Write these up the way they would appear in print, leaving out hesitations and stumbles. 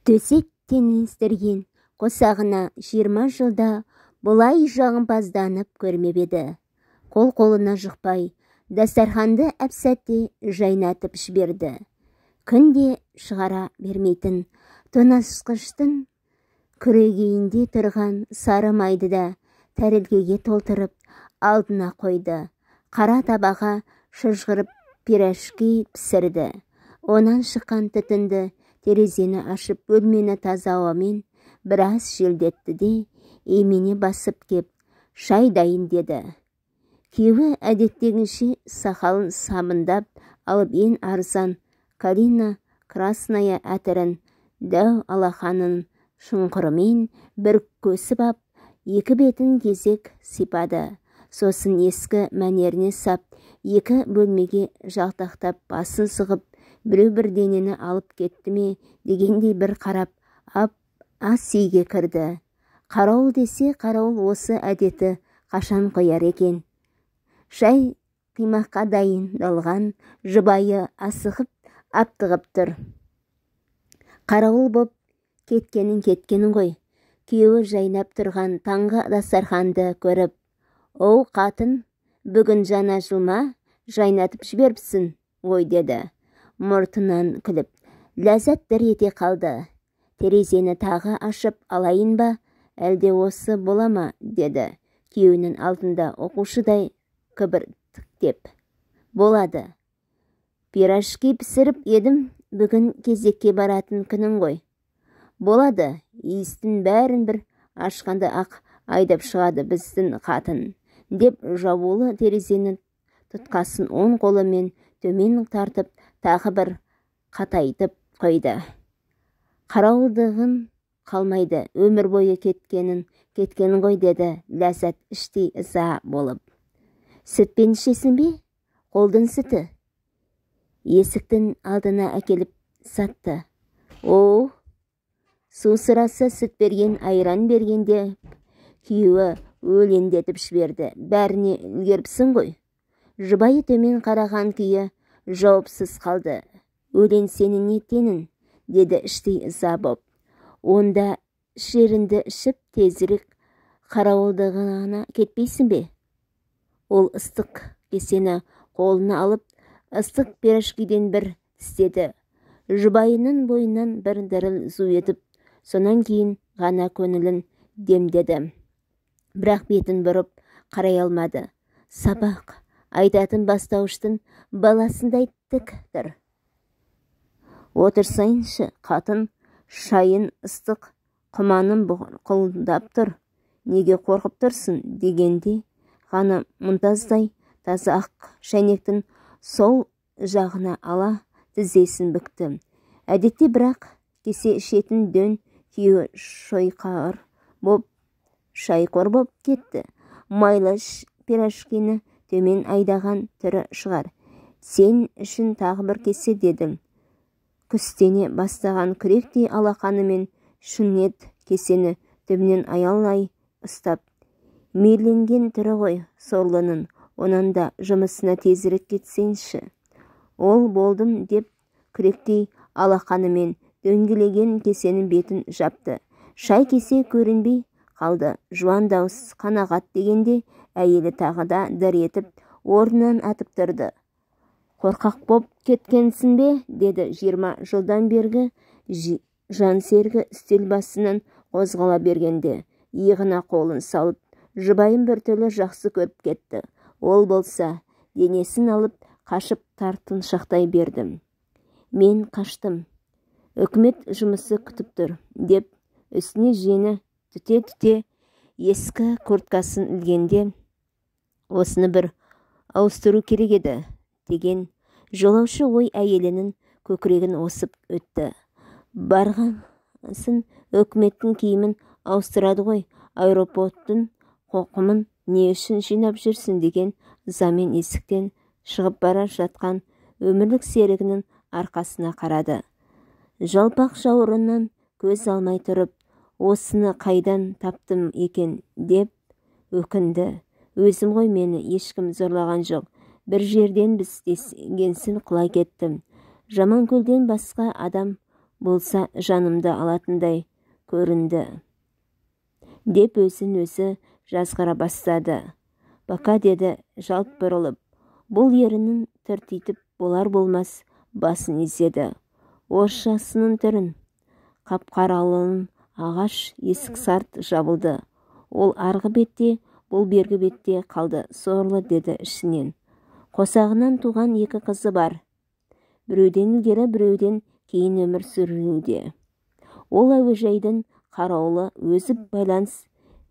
Төсек теңестірген қосағына 20 жылда бұлай жағымпазданып көрмеп еді. Қол-қолына жұқпай, дастарханды әп-сәтте жайнатып жіберді. Күнде шығара бермейтін тоңазытқыштың күрегейінде тұрған сары майды да тәрелкеге толтырып алдына қойды. Қара табаға шыжғырып пирожки пісірді. Онан шыққан түтінді терезені ашып, бөлмені таза ауамен біраз желдетті де, имене басып кеп, шай дайын деді. Күйеуі әдеттегінше сақалын сабындап алып, ең арзан «Калина красная» әтірін дәу алақанының шұңқырымен бір көсіп ап, екі бетін кезек сипады. Сосын ескі мәнеріне сап, екі бөлмеге жалтақтап басын сұғып, біреу бірдеңені алып кетті ме дегендей бір қарап ап, ас үйге кірді. Қарауыл десе қарауыл, осы әдеті қашан қояр екен? Шай құймаққа дайындалған, жұбайы асығып аптығып тұр. Қарауыл боп кеткенін кеткенін ғой. Күйеуі жайнап тұрған таңғы дастарханды көріп, «Оу, қатын, бүгін жаңа жыл ма, жайнатып жіберіпсің ғой», деді мұртынан күліп. Ләззат дір ете қалды. «Терезені тағы ашып алайын ба, әлде осы бола ма?» деді күйеуінің алдында оқушыдай кібіртіктеп. «Болады. Пирожки пісіріп едім, бүгін кезекке баратын күнің ғой». «Болады. Иістің бәрін бір ашқанда ақ айдап шығады біздің қатын», деп жабулы терезенің тұтқасын оң қолымен төмен тартып, тағы бір қатайтып қойды. «Қарауылдығың қалмайды, өмір бойы кеткенін кеткен ғой», деді Ләззат іштей ыза болып. «Сүтпен ішесің бе? Қолдың сүті. Есіктің алдына әкеліп сатты. О, су сұраса сүт берген, айран берген», деп күйеуі өлеңдетіп жіберді. «Бәріне үлгеріпсің ғой». Жұбайы төмен қараған күйі жауапсыз қалды. «Өлең сенің не теңің?» деді іштей ыза боп. «Онда ішеріңді ішіп, тезірек қарауылдығына кетпейсің бе?» Ол ыстық кесені қолына алып, ыстық пирожкиден бір тістеді. Жұбайының бойынан бір діріл зу етіп, сонан кейін ғана көңілін демдеді. Бірақ бетін бұрып қарай алмады. Сабақ айтатын бастауыштың баласындай тік тұр. «Отырсайыншы, қатын, шайын ыстық, құманым бұрқылдап тұр, неге қорқып тұрсың?» дегенде ғана мұнтаздай таза ақ шәйнектің сол жағына ала тізесін бүкті. Әдетте бірақ кесе ішетін дөң күйеуі шайқор боп кетті. Майлы пирожкині төмен айдаған түрі шығар. «Сен үшін тағы бір кесе», дедім. Күстене бастаған күректей алақанымен шүңет кесені түбінен аялай ұстап. «Мейірленген түрі ғой сорлының, онан да жұмысына тезірек кетсеңші». Ол «болдым» деп күректей алақанымен дөңгелеген кесенің бетін жапты. Шай кесе көрінбей қалды. Жуан дауыс «қанағат» дегенде әйелі тағы да дір етіп орнынан атып тұрды. «Қорқақ боп кеткенсің бе?» деді 20 жылдан бергі жан серігі үстел басынан қозғала бергенде иығына қолын салып. Жұбайын біртүрлі жақсы көріп кетті. Ол болса денесін алып қашып тартыншақтай берді. «Мен қаштым. Үкімет жұмысы күтіп тұр», деп үстіне жеңі түте-түте ескі курткасын ілгенде, «осыны бір ауыстыру керек еді», деген жолаушы ой әйелінің көкірегін осып өтті. «Барғасын үкіметтің киімін ауыстырады ғой, аэропорттың қоқымын не үшін жинап жүрсің?» деген ызамен есіктен шығып бара жатқан өмірлік серігінің арқасына қарады. Жалпақ жауырыннан көз алмай тұрып, «осыны қайдан таптым екен?» деп өкінді. «Өзім ғой, мені ешкім зорлаған жоқ. Бір жерден біз дегенсін құлай кеттім. Жаманкөлден басқа адам Болса жанымды алатындай көрінді деп өзін өзі жазғыра бастады. Пока, деді жалт бұрылып. Бұл ерінін тыртитып болар-болмас басын изеді. Орысшасының түрін. Қап-қаралының ағаш есік сарт жабылды. Ол арғы бетте, бұл бергі бетте қалды. Сорлы, деді ішінен. Қосағынан туған екі қызы бар. Біреуден ілгері, біреуден кейін өмір сүруде. Ол әуежайдың қарауылы, өзі байланыс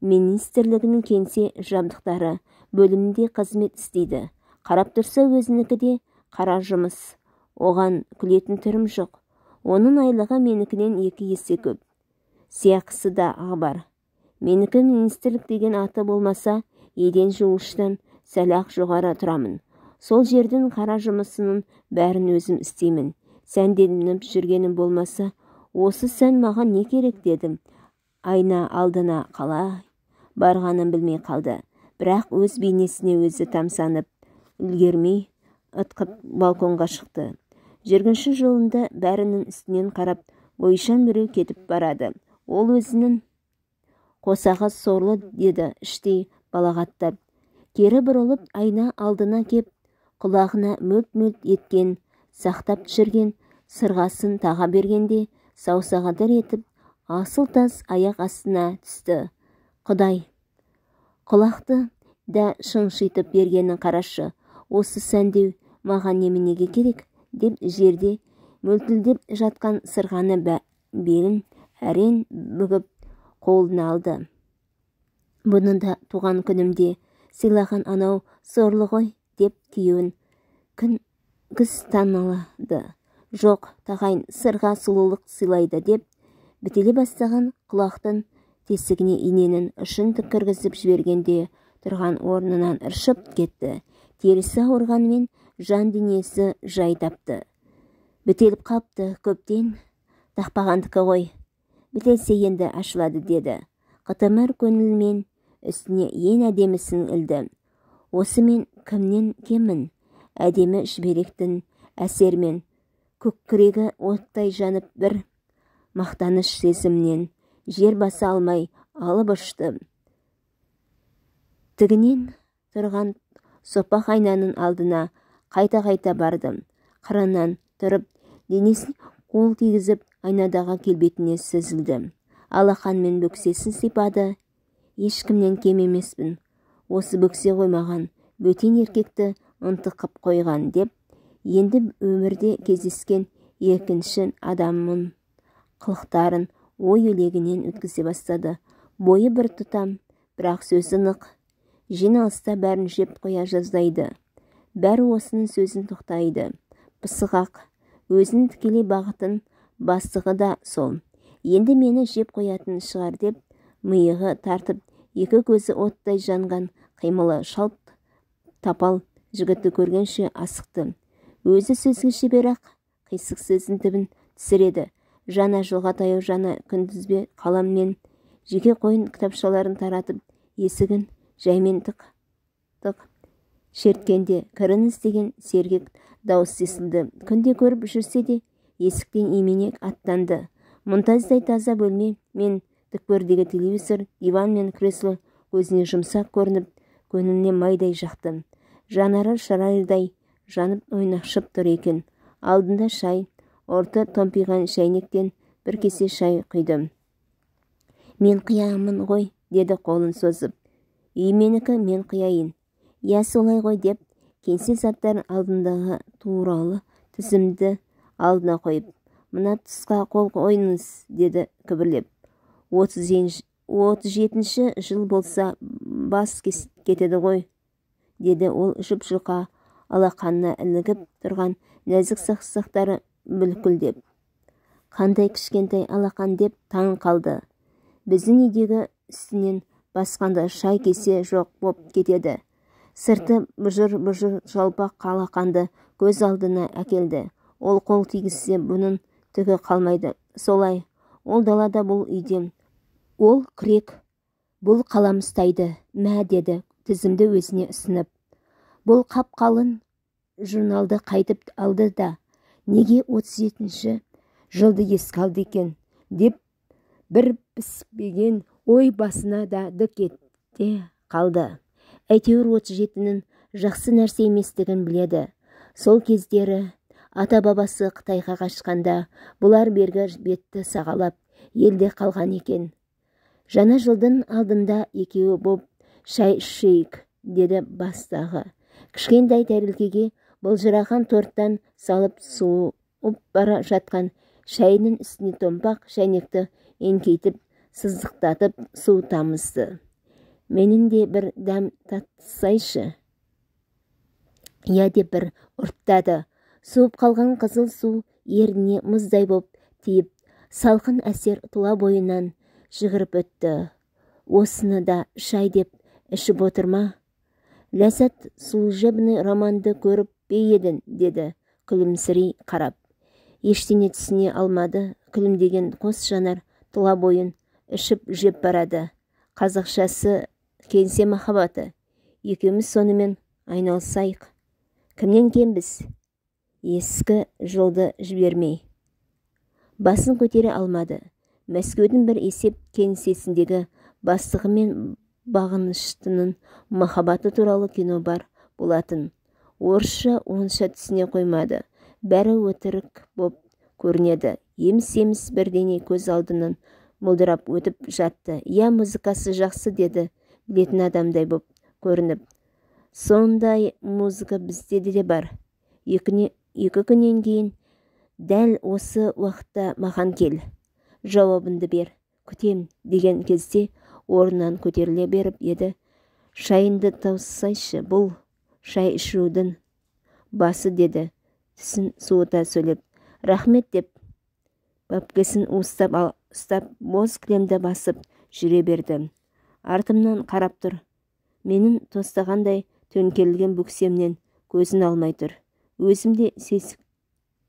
министрлігінің кеңсе жабдықтары бөлімінде қызмет істейді. Қарап тұрса өзінікі де қара жұмыс. Оған күлетін түрім жоқ. Оның айлығы менікінен 2 есе көп. Сыйақысы да бар. Менікі министрлік деген аты болмаса, еден жуғыштан сәл-ақ жоғары тұрамын. Сол жердің қара жұмысының бәрін өзім істеймін. Сәнденіп жүргенім болмаса, осы сән маған не керек, дедім. Айна алдына қалай барғанын білмей қалды. Бірақ өз бейнесіне өзі тамсанып, үлгермей ытқып балконға шықты. Жүргінші жолында бәрінің үстінен қарап, ойшан біреу кетіп барады. Ол өзінің қосағы сорлы, деді іштей балағаттап. Кері бұрылып айна алдына кеп, құлағына мөлт-мөлт еткен, сақтап жүрген сырғасын таға бергенде саусағы дір етіп, асыл тас аяқ астына түсті. Құдай, құлақты да шыңшитып бергенін қарашы, осы сәндеу маған неменеге керек, деп жерде мөлтілдеп жатқан сырғаны белін әрең бүгіп қолына алды. Бұны да туған күнімде сыйлаған анау сорлы ғой, деп күйеуін күстаналады. Жоқ, тағайын сырға сұлулық сыйлайды, деп бітеле бастаған құлақтың тесігіне иненің ұшын кіргізіп жібергенде тұрған орнынан ыршып кетті. Терісі ауырғанымен жан дүниесі жай тапты. Бітеліп қапты, көптен тақпағандікі ғой. Бітелсе енді ашылады, деді. Қытымыр көңілмен үстіне ең әдемісін ілді. Осы мен кімнен кеммін? Әдемі шүберектің әсерімен көкірегі оттай жанып бір мақтаныш сезімнен жер баса алмай алып ұшты. Тігінен тұрған сопақ айнаның алдына қайта-қайта барды. Қырынан тұрып, денесін қол тигізіп, айнадағы келбетіне сүзілді. Алақанмен бөксесін сипады. Ешкімнен кем емеспін. Осы бөксе қоймаған, бөтен еркекті ынтықып қойған, деп енді өмірде кездескен екінші адамның қылықтарын ой елегінен өткізе бастады. Бойы бір тұтам, бірақ сөзі нық. Жиналыста бәрін жеп қоя жаздайды. Бәрі осының сөзін тоқтайды. Пысық-ақ, өзінің тікелей бағытын бастығы да сол. Енді мені жеп қоятын шығар, деп миығы тартып, екі көзі оттай жанған қимылы шалт тапал жігітті көргенше асықты. Өзі сөзге шебер-ақ, қисық сөздің түбін түсіреді. Жаңа жылға таяу жаңа күнтізбе қалам мен жеке қойын кітапшаларын таратып, есігін жаймен тық-тық шерткенде кіріңіз деген сергек дауыс естілді. Күнде көріп жүрсе де есіктен именек аттанды. Мұнтаздай таза бөлме мен түкпірдегі телевизор, диван мен кресло көзіне жұмсақ көрініп, көңіліне майдай жақты. Жанары шарайдай жанып ойнақшып тұр екен. Алдында шай, орты томпиған шәйнектен бір кесе шай құйды. Мен қиямын ғой, деді қолын созып. Үй менікі, мен қияйын. Я солай ғой, деп кеңсе заттарын алдындағы туралы тізімді алдына қойып, мына тұсқа қол қойыңыз, деді күбірлеп. 37-ші жыл болса бас кетеді ғой, деді ол жұп-жұқа алақанына ілігіп тұрған нәзік саусақтары бүлкілдеп. Қандай кішкентай алақан, деп таң қалды. Біздің үйдегі үстінен басқанда шай кесе жоқ боп кетеді. Сырты бұжыр-бұжыр жалпақ алақанды көз алдына әкелді. Ол қол тигізсе бұның түгі қалмайды. Солай, ол далада, бұл үйде. Ол күрек, бұл қалам ұстайды. Мә, деді тізімді өзіне ұсынып. Бұл қап-қалың журналды қайтып алды да, неге 37-ші Жылды еске алды екен деп бір піспеген ой басына да дік ете қалды. Әйтеуір 37-нің жақсы нәрсе еместігін біледі. Сол кездері ата-бабасы Қытайға қашқанда бұлар бергі бетті сағалап елде қалған екен. Жаңа жылдың алдында екеуі боп шай ішейік, деді бастағы. Кішкентай тәрелкеге былжыраған торттан салып суып бара жатқан шайының үстіне томпақ шәйнекті еңкейтіп сыздықтатып су тамызды. Менің де бір дәм татсайшы. Я деп бір ұрттады. Суып қалған қызыл су ерніне мұздай боп тиіп, салқын әсер тұла бойынан жүгіріп өтті. Осыны да шай деп ішіп отырма? Ләззат, служебный романды көріп пе едің, деді күлімсірей қарап. Ештеңе түсіне алмады. Күлімдеген қос жанар тұла бойын ішіп жеп барады. Қазақшасы кеңсе махаббаты. Екеуміз сонымен айналысайық. Кімнен кембіз? Ескі жылды жібермей. Басын көтере алмады. Мәскеудің бір есеп кеңсесіндегі бастығы мен бағыныштының махаббаты туралы кино бар болатын. Орысша онша түсіне қоймады. Бәрі өтірік боп көрінеді. Еміс-еміс бірдеңе көз алдынан бұлдырап өтіп жатты. Я, музыкасы жақсы, деді білетін адамдай боп көрініп. Сондай музыка бізде де бар. Екі күннен кейін дәл осы уақытта маған кел. Жауабынды бер, күтем деген кезде орнынан көтеріле беріп еді. Шайынды тауыссайшы, бұл шай ішудің басы, деді түсін суыта сөйлеп. Рахмет деп папкесін уыстап ұстап боз кілемді басып жүре берді. Артымнан қарап тұр. Менің тостағандай төңкерілген бөксемнен көзін алмай тұр. Өзім де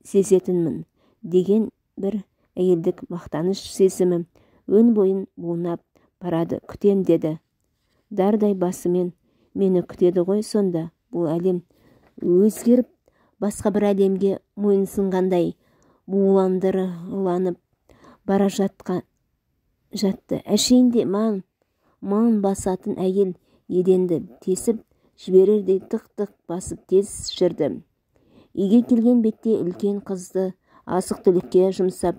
сезетінмін деген бір әйелдік мақтаныш сезімі өн бойын бунап барады. Күтем деді. Дардай басымен мені күтеді ғой сонда. Бұл әлем өзгеріп басқа бір әлемге мойынсынғандай буландырыланып бара жатты. Әшейінде маң басатын әйел еденді тесіп жіберердей тық-тық басып тез жүрді. Үйге келген бетте үлкен қызды азық-түлікке жұмсап,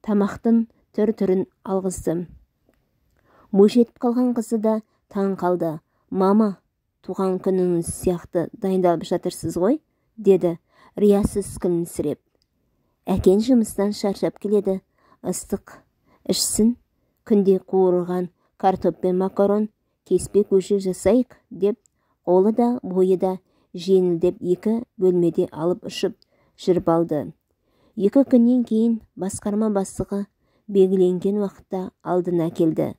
тамақтың түр-түрін алғызды. Бойжетіп қалған қызы да таң қалды. Мама, туған күніңіз сияқты дайындалып жатырсыз ғой, деді риясыз күлімсіреп. Әкен жұмыстан шаршап келеді, ыстық ішсін, күнде қуырған картоп пен макарон, кеспе көже жасайық, деп қолы да бойы да жеңілдеп екі бөлмеде алып ұшып жүріп алды. 2 күннен кейін басқарма бастығы белгіленген уақытта алдына келді.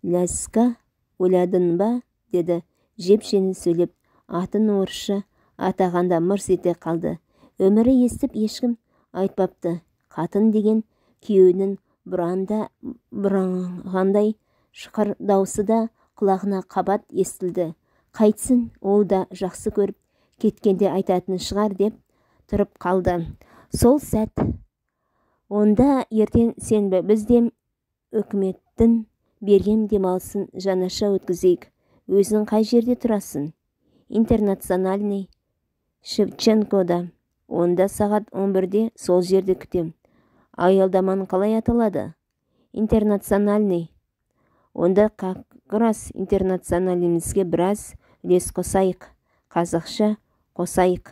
Ләзка, ойладың ба, деді жеп-жеңіл сөйлеп, атын орысша атағанда мырс ете қалды. Өмірі естіп ешкім айтпапты. Қатын деген күйеуінің бұраңғандай шықыр даусы да құлағына қабат естілді. Қайтсын, ол да жақсы көріп кеткенде айтатын шығар деп тұрып қалды. Сол сәт онда ертең сенбі, біз де үкіметтің берген демалысын жаңаша өткізейік. Өзің қай жерде тұрасың? Интернациональный Шевченкода. Онда сағат 11-де сол жерде күтем. Аялдаманың қалай аталады? Интернациональный. Онда как раз интернационалимізге біраз үлес қосайық. Қазақша қосайық.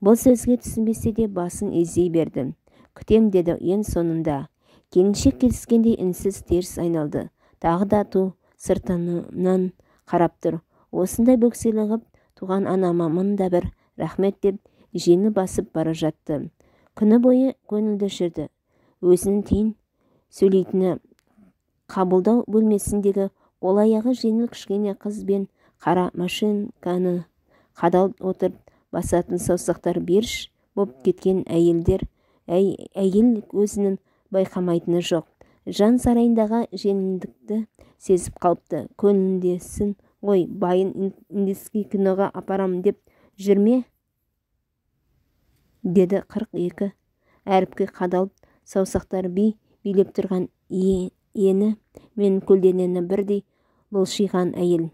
Бұл сөзге түсінбесе де басын изей берді. Күтем деді ең соңында. Келіншек келіскендей үнсіз теріс айналды. Тағы да ту сыртынан қарап тұр. Осындай бөкселі ғып туған анама мында бір рахмет деп жеңіл басып бара жатты. Күні бойы көңілді жүрді. Өзінің тиін сөйлейтіні қабылдау бөлмесіндегі қол-аяғы жеңіл кішкене қыз бен қара машинканы қадалып отырып басатын саусақтар беріш боп кеткен әйелдер әйел өзінің байқамайтыны жоқ. Жан сарайындағы жеңілдікті сезіп қалыпты. Көңілдесін ғой, байын индийский киноға апарам деп жүрме, деді 42 әріпке қадалып Саусақтары би билеп тұрған ені мен көлденеңі бірдей былшиған әйел.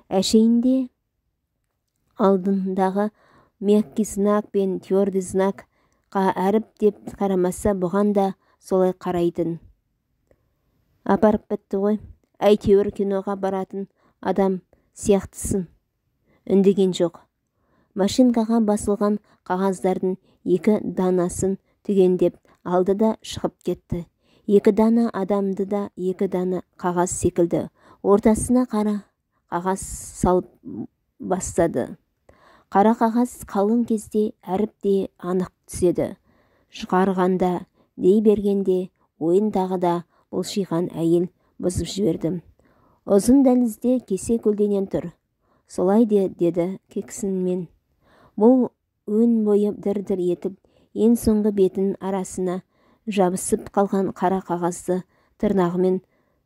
Әшейінде алдындағы мягкий знак пен твердый знакқа әріп деп қарамаса, бұған да солай қарайтын. Апарып бітті ғой, әйтеуір киноға баратын адам сияқтысың. Үндеген жоқ. Машинкаға басылған қағаздардың 2 данасын түгендеп алды да шығып кетті. 2 дана адамды да 2 дана қағаз секілді. Ортасына қара қағаз салып бастады. Қара қағаз қалың кезде әріп те анық түседі. Шығарғанда дей бергенде ойын тағы да бұлшиған әйел бұзып жіберді. Ұзын дәлізде кесе көлденең тұр. Солай де, деді кексінмен. Бұл өн бойы дір-дір етіп, ең соңғы бетінің арасына жабысып қалған қара қағазды тырнағымен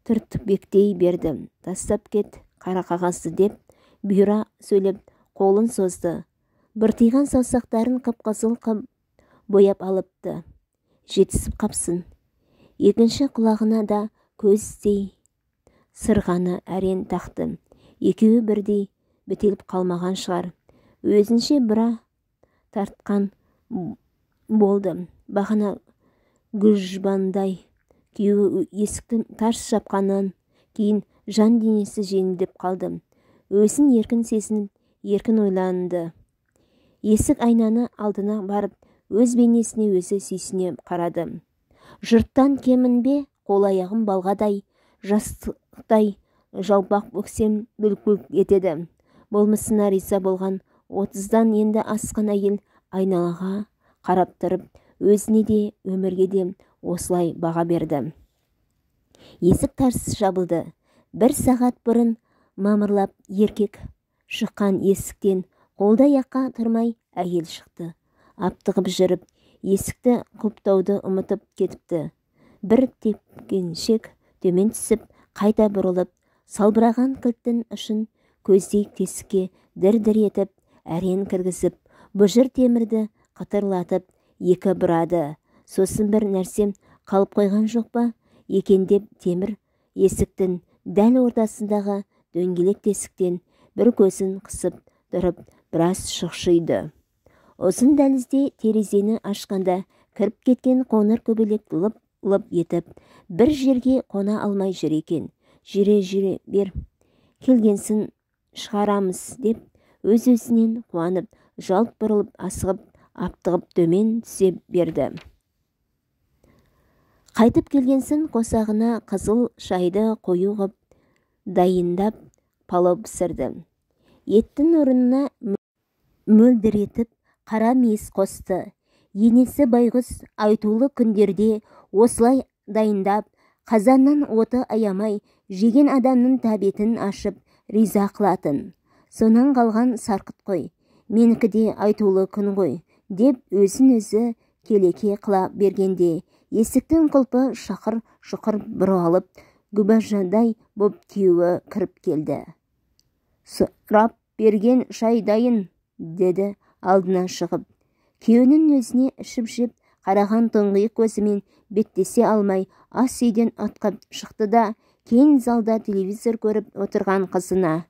түртпектей берді. Тастап кет қара қағазды деп бұйыра сөйлеп қолын созды. Быртиған саусақтарын қып-қызыл қып бояп алыпты. Жетісіп қапсын. Екінші құлағына да көздей сырғаны әрең тақты. Екеуі бірдей бітеліп қалмаған шығар. Өзінше бұра тартқан болды. Бағана гүжбандай күйеуі есікті тарс жапқаннан кейін жан денесі жеңілдеп қалды. Өзін еркін сезініп, еркін ойланды. Есік айнаны алдына барып, өз бейнесіне өзі сүйсіне қарады. Жұрттан кемін бе, қол аяғым балғадай, жастықтай жалпақ бөксем бүлк-бүлк етеді. Болмысына риза болған 30-дан енді асқан әйел айналаға қарап тұрып, өзіне де, өмірге де осылай баға берді. Есік тарс жабылды. 1 сағат бұрын мамырлап еркек шыққан есіктен қолды аяққа тұрмай әйел шықты. Аптығып жүріп, есікті құлыптауды ұмытып кетіпті. Бір тепкеншек төмен түсіп, қайта бұрылып, салбыраған кілттің ұшын көздей тесікке дір-дір етіп, әрең кіргізіп, бұжыр темірді қытырлатып 2 бұрады. Сосын бір нәрсем қалып қойған жоқ па екен деп темір есіктің дәл ортасындағы дөңгелек тесіктен бір көзін қысып тұрып біраз шұқшиды. Ұзын дәлізде терезені ашқанда кіріп кеткен қоңыр көбелек лып-лып етіп, бір жерге қона алмай жүр екен. Жүре-жүре бер, келгенсін шығарамыз деп өз-өзінен қуанып, жалт бұрылып асығып, аптығып төмен түсе берді. Қайтып келгенсін қосағына қызыл шайды қою ғып дайындап палау пісірді. Еттің орнына мөлдіретіп қара мейіз қосты. Енесі байғұс айтулы күндерде осылай дайындап, қазаннан оты аямай жеген адамның тәбетін ашып риза қылатын. Сонан қалған сарқыт қой, менікі де айтулы күн ғой, деп өзін өзі келеке қыла бергенде, есіктің құлпы шақыр-шұқыр бұралып, гүбажадай боп күйеуі кіріп келді. Сұрап берген шай дайын, деді алдына шығып. Күйеуінің өзіне ішіп-жеп қараған тұңғиық көзімен беттесе алмай, ас үйден атқып шықты да, кең залда телевизор көріп отырған қызына: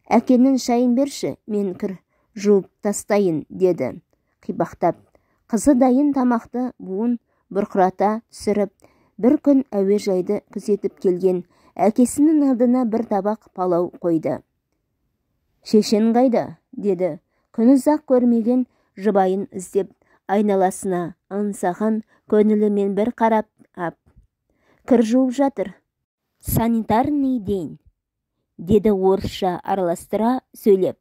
«Әкенің шайын берші, мен кір жуып тастайын», деді қипақтап. Қызы дайын тамақты буын бұрқырата түсіріп, бір күн әуежайды күзетіп келген әкесінің алдына бір табақ палау қойды. «Шешең қайда?» деді. Күн ұзақ көрмеген жұбайын іздеп, айналасына аңсаған көңілімен бір қарап ап. «Кір жуып жатыр. Санитарный день», деді орысша араластыра сөйлеп.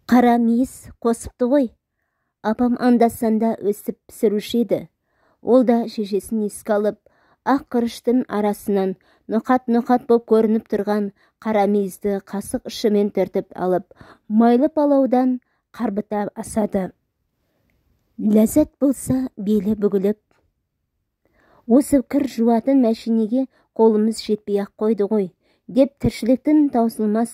«Қара мейіз қосыпты ғой. Апам анда-санда өстіп пісіруші еді». Ол да шешесін еске алып, ақ күріштің арасынан ноқат-ноқат боп көрініп тұрған қара мейізді қасық ұшымен түртіп алып, майлы палаудан қарбыта асады. Ләззат болса белі бүгіліп, «Осы кір жуатын мәшинеге қолымыз жетпей-ақ қойды ғой», деп тіршіліктің таусылмас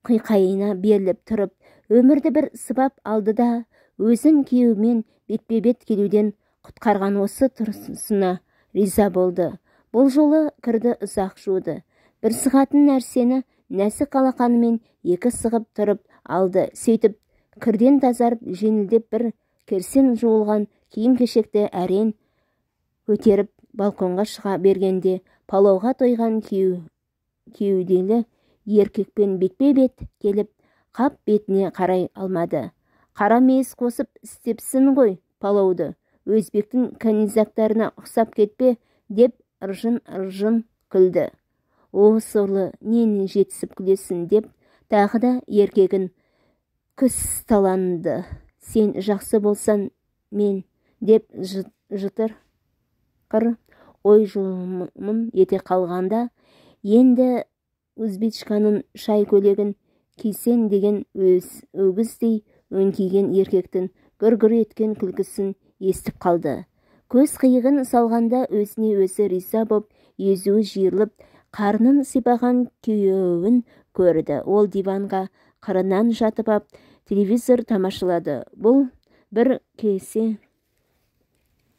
қиқайына беріліп тұрып, өмірді бір сыбап алды да, өзін күйеуімен бетпе-бет келуден Құтқарған осы тұрысына риза болды. Бұл жолы кірді ұзақ жуды. Бір сығатын нәрсені нәзік алақанымен екі сығып тұрып алды. Сөйтіп кірден тазарып жеңілдеп бір керсен жуылған киім-кешекті әрең көтеріп балконға шыға бергенде палауға тойған кеуделі еркекпен бетпе-бет келіп қап бетіне қарай алмады. Қара мейіз қосып істепсің ғой палауды, өзбектің канизактарына ұқсап кетпе, деп ыржын-ыржын күлді. О, сорлы, нені жетісіп күлесің, деп тағы да еркегін күсталанды. Сен жақсы болсан мен, деп жытыр қыр ой жұлымын ете қалғанда, енді узбечканың шай көйлегін кисен деген өгіздей өңкиген еркектің гүр-гүр еткен күлкісін естіп қалды. Көз қиығын салғанда өзіне өзі риза боп, езуі жиырылып, қарнын сипаған күйеуін көрді. Ол диванға қырынан жатып ап, телевизор тамашалады. Бұл бір кесе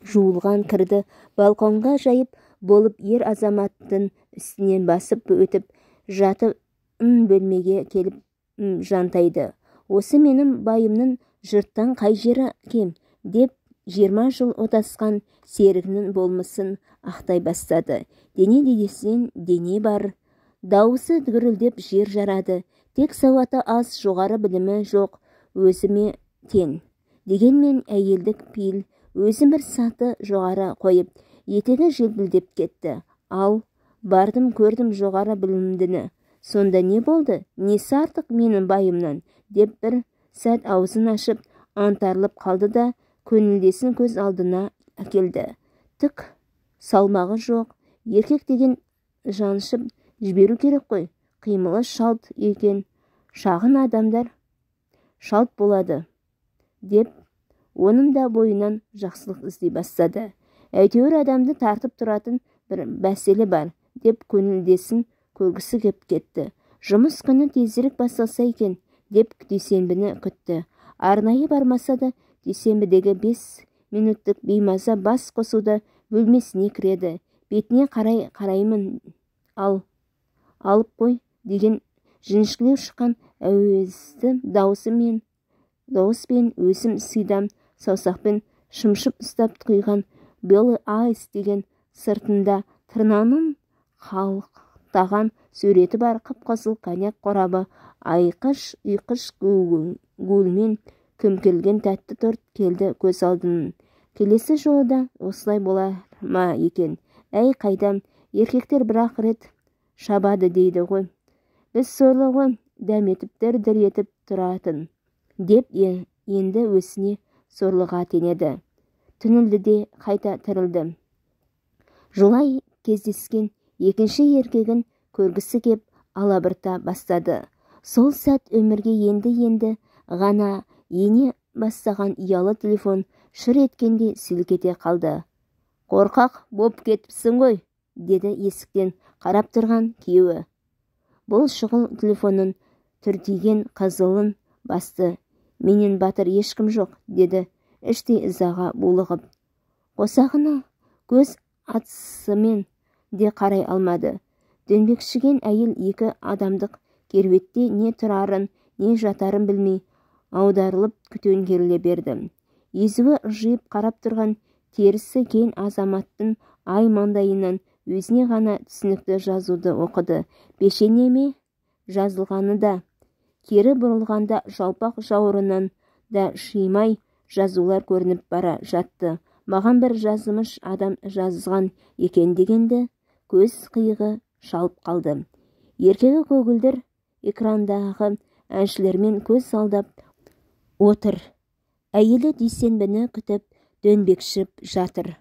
жуылған кірді балконға жайып болып, ер азаматтың үстінен басып өтіп жатып бөлмеге келіп жантайды. Осы менің байымның жұрттан қай жері кем, деп 20 жыл отасқан серігінің болмысын ақтай бастады. Дене десең дене бар, дауысы гүрілдеп жер жарады. Тек сауаты аз, жоғары білімі жоқ, өзіме тең. Дегенмен әйелдік пейіл өзін бір саты жоғары қойып, етегі желпілдеп кетті. Ал, бардым көрдім жоғары білімдіні. Сонда не болды? Несі артық менің байымнан, деп бір сәт аузын ашып, аңтарылып қалды да, көңілдесін көз алдына әкелді. Түк салмағы жоқ, еркек деген жаншып жіберу керек қой. Қимылы шалт екен, шағын адамдар шалт болады, деп оның да бойынан жақсылық іздей бастады. Әйтеуір адамды тартып тұратын бір бәселе бар, деп көңілдесін көргісі кеп кетті. Жұмыс күні тезірек басталса екен, деп дүйсенбіні күтті. Арнайы бармаса да дүйсенбідегі 5 минуттық беймаза бас қосуда бөлмесіне кіреді. Бетіне қарай қараймын, ал, алып қой, деген жіңішкелеу шыққан әуезді дауыспен өзім сидам саусақпен шымшып ұстап құйған белый айс деген сыртында тырнаның қалықтаған суреті бар қып-қызыл коньяк қорабы айқыш-ұйқыш гүлмен көмкерілген тәтті торт келді көз алдынан. Келесі жолы да осылай болар ма екен? Әй, қайдам, еркектер бір-ақ рет шабады дейді ғой. Біз сорлы ғой, дәметіп дір-дір етіп тұратын, деп енді өзіне сорлыға теңеді. Түңілді де қайта тірілді. Жолай кездескен екінші еркегін көргісі кеп алабұрта бастады. Сол сәт өмірге енді-енді ғана ене бастаған ұялы телефон шыр еткенде селк ете қалды. Қорқақ боп кетіпсің ғой, деді есіктен қарап тұрған күйеуі. Бұл шұғыл телефонның түртиген қызылын басты. Менен батыр ешкім жоқ, деді іштей ызаға булығып. Қосағына көз атысымен де қарай алмады. Дөңбекшіген әйел екі адамдық керуетте не тұрарын, не жатарын білмей аударылып төңкеріле берді. Езуі ыржиып қарап тұрған терісі кең азаматтың ай маңдайынан өзіне ғана түсінікті жазуды оқыды. Пешенеме жазылғаны да, кері бұрылғанда жалпақ жауырынан да шимай жазулар көрініп бара жатты. Маған бір жазымыш адам жазған екен дегенді көз қиығы шалып қалды. Еркегі көгілдір экрандағы әншілермен көз алдап отыр. Әйелі дүйсенбіні күтіп дөңбекшіп жатыр.